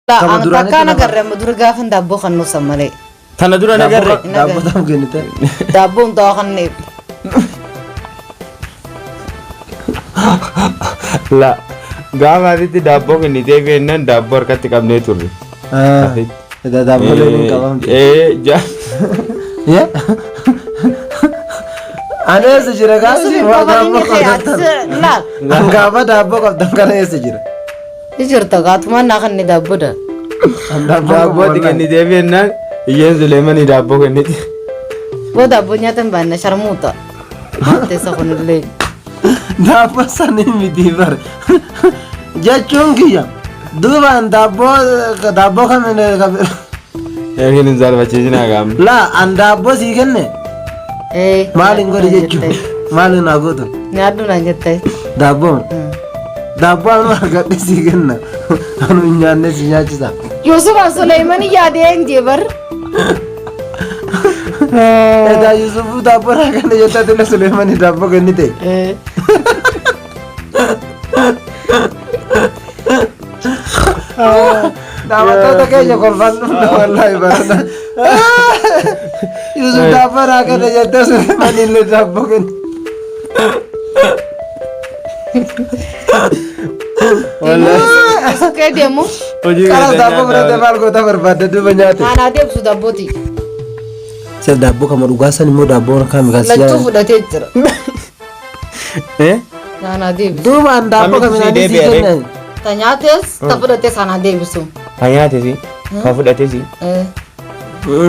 Kama duraanii Takkaan kana agarre amma dura gaafa daabboo kan nuusan malee. Tana dura nagarre. Daabboo tam kennite. Daabboo hundaa kan La gaafa asitti daabboo kennitee beennaan daabboo harkatti qabnee turre. Daabboo leen hin qabamte. Ee ja. Yaa. Ani eessa jira gaafa isin waa daabboo qabdan. Laal. An gaafa daabboo qabdan kana eessa jira? Jirta gaatumaan naa kan daabboodha. An daabboo Daabboo itti kennitee beennaan iyyeen Suleemanii daabboo kennite. Boo daabboo nyaatan baanna sharmuuta. Teessa kunillee. Daabboo sanii miti bar. Jechuun kiyya duubaan daabboo daabboo kamiin Yookiin hin saalfachiisinaa qaamni. laa an daabboo sii kenne maaliin godhi jechuun maaliin naa gootu Nyaadhu naan jettee. daabboon daabboo anu argadhe sii kenna anu hin nyaanne si nyaachisa. Yusuf an Suleeman yaadee hin jee bar. Edaa Yusufu daabboo naa kenne jettaa tile Suleemanii daabboo kennite. Daawwattoota keenya kolfaan dhufne wallaahi barana. Yusuf daabboo naa kenne jettee Suleemanii illee daabboo kenne. Yusuf kee deemu. Hojii Kanas keessan daabboo fudhatee nyaadhaa. maal goota barbaadde duuba nyaate. Aanaa deebsu daabbooti. Sir daabboo kama dhugaa san immoo daabboo kami kan Lachuu fudhatee jira. Eh? Aanaa deebisu. Duubaan daabboo Kamitu kami sii naan sii deebi'e ree? kennan. Ta nyaates ta fudhates aanaa deebisu. Kan nyaate si. Kan fudhate si.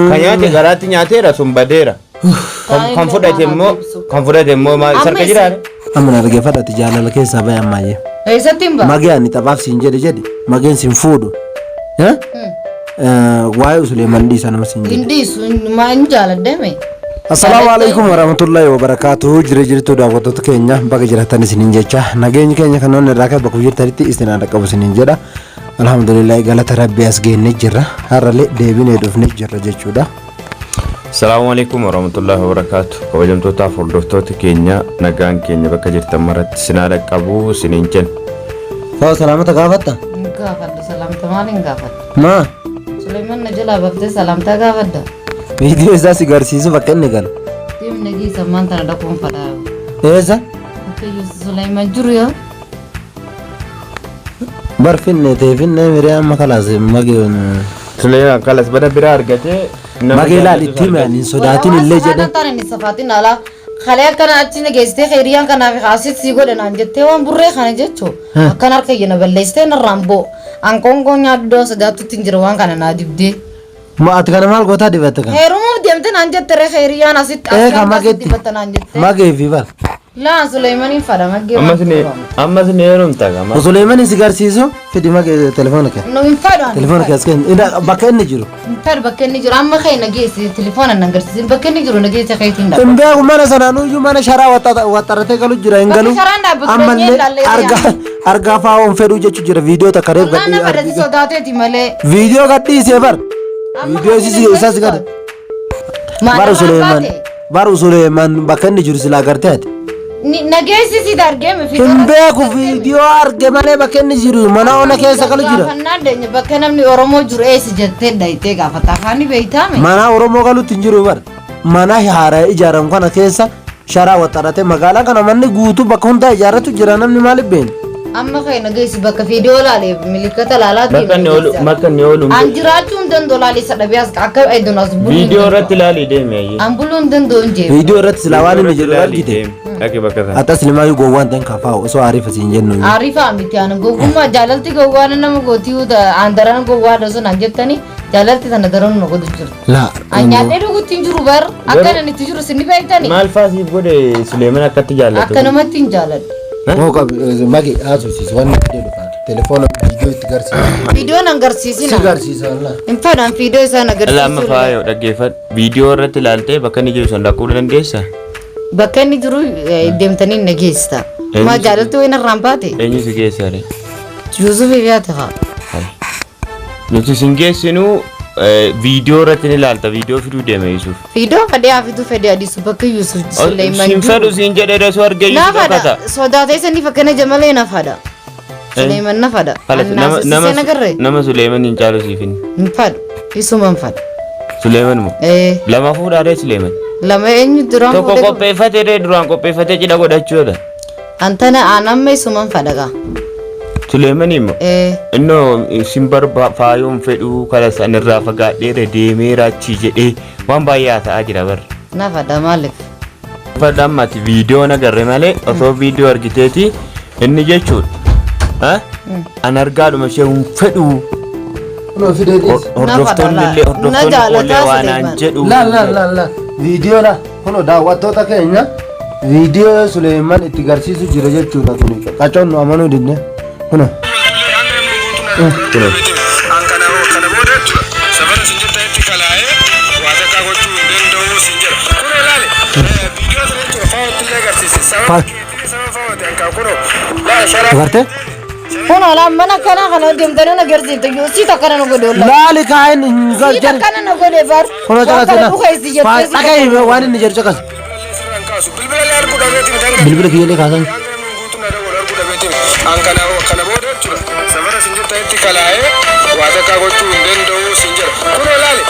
Kan nyaate garaatti nyaateera sun badeera. Kan fudhate immoo kan fudhate immoo maal sarka jiraa? Amma na dhaggeeffadhati jaalala keessaa bahe ammayyee. Eessatti hin ba'a? Magee ani taphaaf siin jedhe jedhe mageen siin fuudhu. Waa'ee Suleeman dhiisa nama siin jedhe. Hin dhiisu maa hin jaaladdeeme. Assalaamu alaikum warahmatullahi wabarakatuh. Jira jirtu daawwattoota keenya bakka jiraatan isiniin jecha nageenyi keenya kan onni irraa ka'e bakka jirtanitti isin haa dhaqqabu isiniin jedha. Alhamdulillah galata rabbii as geennee jirra. Har'allee deebinee dhufnee jirra jechuudha. Salaamu alaikum warahmatullahi wabarakatuh. Kabajamtootaaf hordoftoota keenya nagaan keenya bakka jirtan maratti isin haa dhaqqabu isiniin jenna. Fa'aa salaamata gaafatta? Hin gaafadhu salaamta maal hin gaafadhu? Maa? Suleeman na jalaa baftee salaamtaa gaafadda. Viidiyoo isaa si garsiisu bakka inni galu. Deemna geessa ammaan tana dhaquun fadhaa. Eessa? Akka Yusuf Suleeman jiru yaa. Bar finne ta'e finne miree amma kalaas magee Suleeman kalas bada biraa argatee nama magee laal jaallatu itti hime ani hin sodaatin illee jedhe. Waan taane hin safaatin alaa. Kalee akkana achi na geessitee hiriyyaan kanaaf asitti si godhe naan jettee waan burree kana jechuu akkan harka iyya na balleessitee narraan boo. An qoonqoo nyaadhu doo sodaattutti hin jira waan kana naa dibdee. Ma ati kana maal gootaa dibatte kana? Heerumuuf deemte naan jette ree hiriyyaan asitti Ee ka asitti mageetti. dibatte naan jette. Magee fi bar. Laa Suleemaniin fadha magee. Ammas ni ammas ni heerumta gama. Suleeman si garsiisu fidi magee telefoona kee. No hin fadhu ani. Telefoona kee as kenni. Ida bakka inni jiru. Hin fadhu bakka inni jiru amma kee na geessi telefoona na agarsiisin bakka inni jiru na geessi keetiin dha. Hin beeku mana sanaan iyyuu mana sharaa waxxaratee galu jira hin Bakka galu. sharaan dhaabbatu Ammallee dhanyee ilaallee argaa argaa fa'aa on fedhuu jechuu jira viidiyoo takka reef Wallaan nama irratti gadhii. sodaateeti malee. Viidiyoo gadhiisee bar. Amma Viidiyoo kan isii inni isas gad. Maal Baru irraa Suleeman. baate? Baru Suleeman bakka inni jiru silaa agartee ati. Nageessi si dargeeme fi Hin beeku viidiyoo arge malee bakka inni jiru mana ona keessa galu jira. Gaafannaan deenya bakka namni Oromoo jiru eessa jettee dhayitee gaafata afaani beeytaame. Mana Oromoo galutti hin jiru bar. Mana haaraa ijaaramu kana keessa sharaa waxxaratee magaalaa kana manni guutuu bakka hundaa ijaarratu jira namni maaliif beenu? Amma kee nageessi bakka viidiyoo laalee milikata laalaa Bakka inni oolu bakka inni oolu. An jiraachuu hin danda'u laalee isa dhabee as akka eeddoon as buluu hin Viidiyoo irratti danda'u. ilaalii deemi ayyee. An buluu hin danda'u hin jee. Viidiyoo irratti silaa waan inni jiru Ilaalii argite. deemi. Dhaqi bakka sana. Atas limaayu gowwaan ta'in kafaa'u osoo ariifa siin jennu. Ariifaa miti an gowwummaa jaalalti gowwaan nama gootii an daran gowwaadha sun an jettani jaalalti tana daran na godhu jirtu. Laa. An nyaadhee dhuguutti hin jiru bar akka inni itti jiru sinni beektani. Maal faa siif godhe Suleeman akkatti jaallatu? Akkanumatti hin jaaladhu. Moo qab magi haasofsiisu waan inni fidee dhufa. Telefoona viidiyoo itti garsiisa. Viidiyoon agarsiisina. Si garsiisa wallah. Hin fedhan viidiyoo isaan Dhala amma agarsiisuu. faayoo dhaggeeffadhu. Viidiyoo irratti ilaaltee bakka inni jiru sun dhaquu dandeessaa? Bakka inni jiru deemtanii na geessita. Maa jaalalti wayin irraan baate? Eenyu si geessa ree? Yuusuf Ibiyaati haa. Nuti sin geessinu viidiyoo irratti ni ilaalta. Viidiyoo fiduu deema Yuusuf. Viidiyoo fedhee haa fiduu fedhee adiisu bakka Yuusuf Suleeman Sin fedhu siin jedhee reessu argee Na Yuusuf fada dhokata. sodaatee sanii fakkana jamalee na fada. Suleeman na fada. Halas Annaa nama sissisee nagarree? nama Suleeman hin caalu siif inni. Hin fadhu. Isuma hin fadhu. Suleeman moo? Ee. Lama fuudhaadhee Suleeman. Lama eenyu duraan Tokko fuudhee qopheeffatee dee duraan qopheeffatee cidha godhachuudha. Antana aan amma isuma hin fadha gaa. Suleeman immoo. Ee. Innoo sin barba faayoon fedhuu kala sanirraa fagaadheera deemeera achi jedhee waan baay'ee haasa'aa jira barra. Na fadha maaliif? Fadha ammati viidiyoo agarre malee osoo viidiyoo argiteeti inni jechuudha. Ha? An argaadhuma ishee hin fedhuu. Kunoo fidee dhiyeesse. Hordoftoonni illee Na hordoftoonni jaalataa illee waan aan Suleeman. jedhu. Laal laal laal laal viidiyoo laal kunoo daawwattoota keenya viidiyoo Suleeman itti garsiisu jira jechuudha kuni qacoon nu amanuu didne kunoo. Kunoo. An kana kana booda jechuudha. Safara isin jirtanitti kalaa'ee waa takkaa gochuu hin danda'u isin jedha. Kunoo laali viidiyoo sana jechuudha faawatti illee agarsiise. Sababa keetii sababa faawatti an kaa kunoo laala sharaa. Agartee? Kun olaan mana akkanaa kana deemtanii na agarsiifte yoo siit akkana na godhe ollaa. Laali kaa'in hin Siit galchan. akkana na godhe bar. Kunoo Waan kana caqasina. dhuka itti jettee si Dhagahi waan inni jedhu caqas. Bilbilallee sirraan kaasu. Bilbilallee arguu dhabeetiin kan gadi. Bilbila kiyyallee kaasan. Hanga namni guutuu na dawwalu arguu dhabeetiin. An kana kana booda jechuudha. Safara isin jirtanitti kalaa'ee waa takkaa gochuu hin danda'u isin jedha. Kunoo laali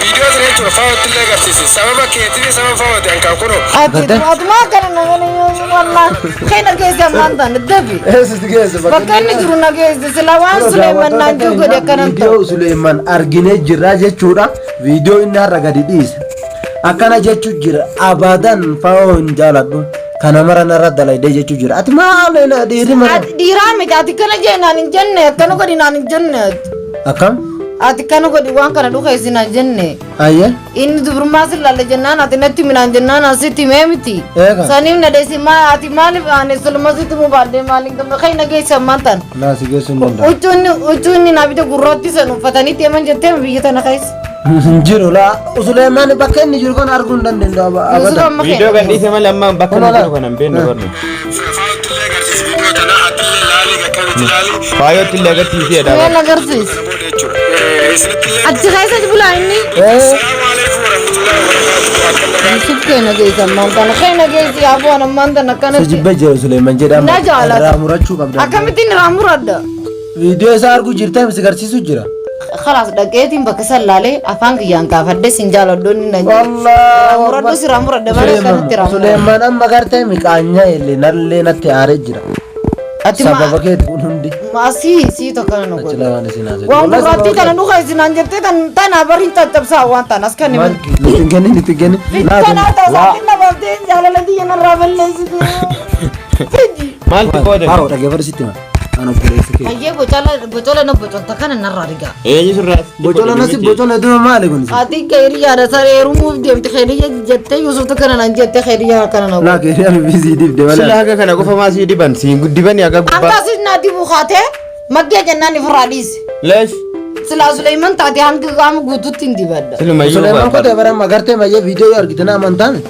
viidiyoo sana jechuudha faawatti illee agarsiise. Sababa keetii sababa faawatti an kaa kunoo. Ati atuma akkana na godhe yoo wallah. Kan argeesse ammaan tana dafi. Eessatti geesse Bakka inni jiru na geesse sila waan Suleeman naan jiru godhe akkanan ta'u. Viidiyoo Suleeman arginee jirra jechuudha. Viidiyoo inni har'a gadi dhiise. Akkana jechuu jira abadan faayoo hin jaaladhu. Kana mara narra dalaydee jechuu jira. Ati maal dhiirri mara? Ati dhiiraa miti ati kana jee naan hin jenne akkana godhi naan hin jenne ati. Akkam? Ati kana godhi waan kana dhuka isin naan jenne. Ayyee. Inni dubrummaa sin lalle jennaan ati natti minaan jennaan asitti himee miti. Eega. Saniif na dheessi maa ati maaliif ani suluma sitti mu baadhee maaliin gamma kai na geesse ammaan tan. Naa si geessuu hin danda'u. Huccuu inni naa bite gurraatti san uffatanii deeman jettee biyya tana keessa. Hin jiru laa. Suleeman bakka inni jiru kana arguu hin dandeenyu Yusuf abadan. amma Viidiyoo keenya. kan dhiise malee amma bakka Kunoo inni laal. jiru kana hin beeknu barnu. Faawatti illee agarsiise viidiyoo tana atillee laalii qaqqabitti laalii. Faayootti illee agarsiiseedha. Mee na agarsiisi. Kana booda jechuudha. Isinitti illee. Achi keessa bulaa inni. Assalaamu alaikum warahmatullahi wabarakatuh. Akkam nagaa Yusuf keenya geesse ammaan tana. Keenya geesse yaa ammaan tana Si akkanatti. jibbee jira Suleeman jedhama. Na jaalata. Irraa murachuu qabda. Akkamittiin irraa muradda? Viidiyoo isaa arguu jirtee si garsiisuu jira. Khalaas dhaqeetiin bakka san laalee afaan kiyyaan gaafadhe sin jaaladhu inni nan jedhe. Allahu Muradhu Akbar. si irraa muradda malee akkanatti irraa muradda. Suleeman amma gartee miqaanyaa illee nallee natti aaree jira. Ati ma Sababa keeti kun hundi. ma sii tokko na Achi godhe. lamaan isin haasa'e. Waan gurraattii tana dhuka isin naan jettee tan tana bariin caccabsaa waan tan as kan Maal nuti hin kennin nuti hin kennin. Naa Tana kenni. taasaatiin na baftee jaalala tiyya narraa balleessite. Fiji. Maaltu qooda? Haa dhaggeeffadhu sitti hima. An obboleessa kee. Hayyee bocola bocola na bocolta kana narraa rigaa. Eenyu surraa? Bocola nasi bocola dura maali kun? Ati keeriyaadha saree heerumuuf deemte keeriyya jettee Yusuf kana naan jettee keeriyyaa kana na Laa keeriyaa bifisii dibde Sila malee. haga kana qofa maa sii diban siin dibani haga gubbaa. Hanga asis naa dibu kaatee maggee jennaan ifirraa dhiise. Leesh. Silaa Suleeman taate hanga qaama guutuutti hin dibadha. Silumayyuu Suleeman kotee bara magartee mayyee viidiyoo yoo argite na amantaan.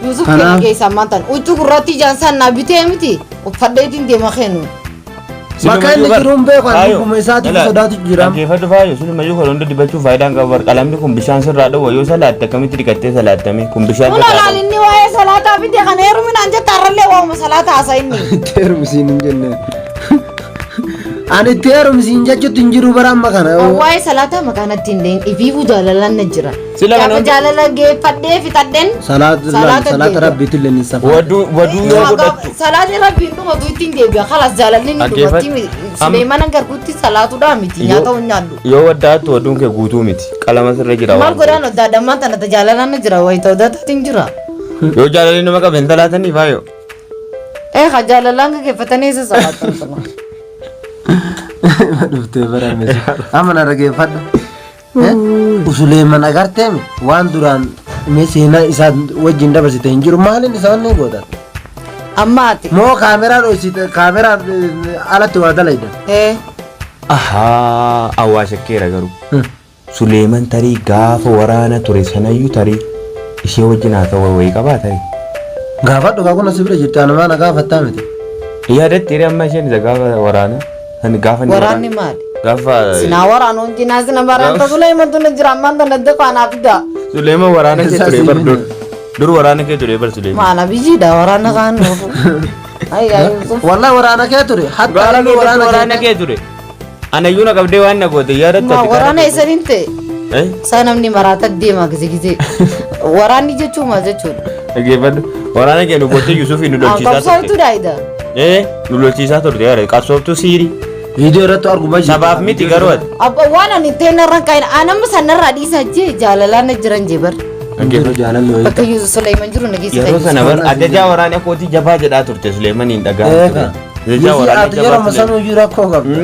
Yusuf Kanaaf- keenya keessa ammaan tan huccuu gurraattii ijaan naa bitee miti uffadheetiin deema keenu. Bakka inni jiru hin beeku ani lubbuma isaatiif sodaatu jira. Dhaggeeffadhu faayo silumayyuu kan hunda dibachuuf faayidaan qabu bar qalamni kun bishaan sirraa dhowwa yoo salaatte akkamitti dhiqattee salaattame kun bishaan Kun sirraa olaal dhowwa. inni waa'ee salaataa fide kana heeruminaan jetta har'allee waa'uma salaataa haasa inni. Itti heerumsiin hin jenne. Ani itti heerumsiin jechuutti hin jiru bara amma kana. Waa'ee salaataa maqaan ittiin hin deeyin ifiifuu jaalalaan na jira. Sila kana Gaafa hunda- jaalala geeffadhee fixadheen. Salaata Salaata salaata deebi'a. rabbiitu illee ni safa. Waduu waduu yoo godhattu. Salaatni rabbiin dhumatu ittiin deebi'a. Kalas jaalalli ni Dhaggeeffadhu. dhumatti miti. Suleeman hangarkuutti salaatuudhaa miti nyaata hin nyaadhu. Yoo waddaattu waduun kee guutuu miti qalama sirra jira Maal waan godhaan adda addammaan tana jaalalaan na jira wayita odaataatiin jira. ta'eef. Yoo jaalalli nama qabe hin salaatanii faayo. Ee ka jaalalaan gaggeeffatanii isa salaatan sana. Dhuftee bara miti. Amma na dhaggeeffadhu. Suleeman agartee waan duraan mee seenaa isaa wajjin dabarsite hin jiru maaliin isa wanni gootan? Amma ati. Moo kaameraa dhoysite kaameraa alatti waa dalayda. Ee Ahaa awwaa shakkeera garuu. Suleeman tarii gaafa waraana ture sanayyuu tarii ishee wajjin haasawaa wayii qabaa tarii. Gaafadhu kaa kun asii bira jirti anumaa na gaafattaa miti. Yaadatti hiree amma isheen isa gaafa waraana. Ani gaafa inni waraanni maali? Gaafa Sinaa waraana hundi naa sina waraanta Suleeman tuna jira ammaan tana dafaa naa fida. Suleeman waraana kee ture bar dur. Dur waraana kee ture bar Suleeman. Maala biyyiidha waraana kaan dhufu. Ay yaa Yusuf. Wallahi waraana kee ture. Hatta Gaara inni keessatti waraana waraana kee. kee ture. Anayyuu na qabdee waan na goote yaadatta. Ma waraana eessaniin ta'e? Isaa namni maraata deema gize gize. Waraanni jechuun maal jechuudha? Dhaggeeffadhu. Waraana kee nu goote Yusufiin nu lolchiisaa turte. Qabsaa'utu daayida. Nu lolchiisaa turte yaada qabsooftuu siirii. Viidiyoo irratti arguma jira. Sabaaf miti garuu ati. Abba waan ani ta'e narraan kaa'in anamma sanarraa dhiisaa jee jaalalaan na jiran jee bar. Jiru jaalalli wayii. Bakka Yusuf Suleyman jiru na geessa. Yeroo sana bar ajajaa waraana kootii jabaa jedhaa turte Suleemaniin dhagaa Eega. ture. Ajajaa waraana Ati yeroo jabaa ture. sanuu iyyuu rakkoo qabda.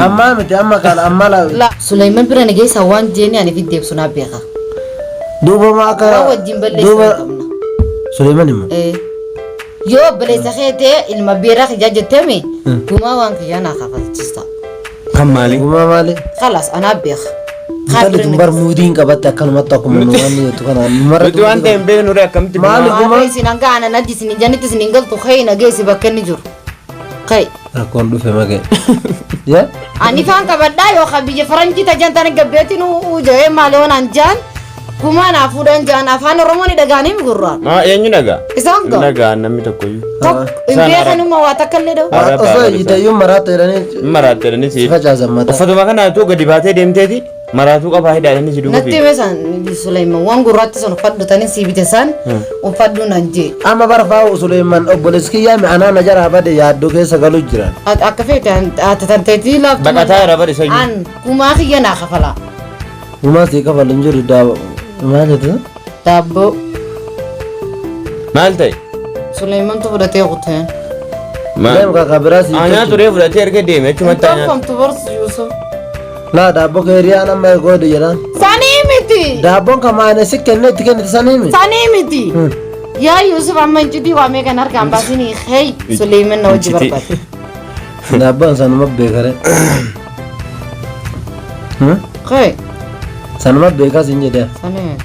Ammaa miti amma kana amma la. La Suleyman bira na geessa waan jeeni ani fiddeebsu naa beeka. Duuba maa akka. Waan wajjin balleessu Duuba qabna. Suleeman immoo. Yoo obboleessa kee ta'e ilma beeraa kiyyaa jetteemi gumaa waan kiyyaa naa kafalchiista. Kan maali? Gumaa maali? Khalas anaa beeka. Intalli tun bar muudiin qabatte akkanumatti akkuma nu waan jettu kana. Mara Nuti waan ta'e hin beeknu ree akkamitti Maali? gumaa? Maarree isin hanga aanan addi isin hin jannitti isin hin galtu ka'ii na geessi bakka inni jiru. Ka'ii. Rakkoon dhufe magee. Yaa? Ani faan qabadhaa yookaan biyya faranjii tajan tana gabbeetiin uja'ee maali waan jaan gumaa naa fuudhan jaan afaan Oromoo ni dhagaanii mi gurraan. Maa eenyu dhagaa? Isaan gaa. Dhagaa namni tokkoyyuu. Tokko hin Isaan beekanuma waa takka illee dha'u. Araba, Osoo araba iyyiteeyyuu maraatti jedhanii Maraatte jedhanii si si. facaasan mataa. Uffatuma kana utuu gadi baatee deemteeti maraatuu qabaa hidhaadhanii si duuba Natti fiigu. hime isaan Suleyman waan gurraatti sun uffadhu tanin sii bite isaan uffadhu nan jee. Amma barfaa Suleeman obboleessi kiyyaa mi anaa na jaraa bade yaaddoo keessa galu jiran. Akka feete ati tanteetii laaftu. Baqataa irra bari isayyuu. An gumaa kiyya naa kafalaa. Gumaa sii kafalu hin jiru daaba. Maal jettu? Daabboo Maal ta'e? Suleymantu fudhatee kuteen. Deem kaka biraa sii Aanaa turee fudhatee erga deeme achumatti aanaa. Tolfamtu barsu Yusuf. Laa daabboo keeriyaan amma eegoo jedhaan. Sanii miti. Daabboon kan maayina si kennee itti kennite sanii mi? Sanii miti. Yaa Yusuf amma incitii waamee kan harkaan baasinii hey Suleyman na wajji Incitii. barbaade. Daabboon sanuma beekare. Hey Sanuma beekaa siin jedhee. sanii.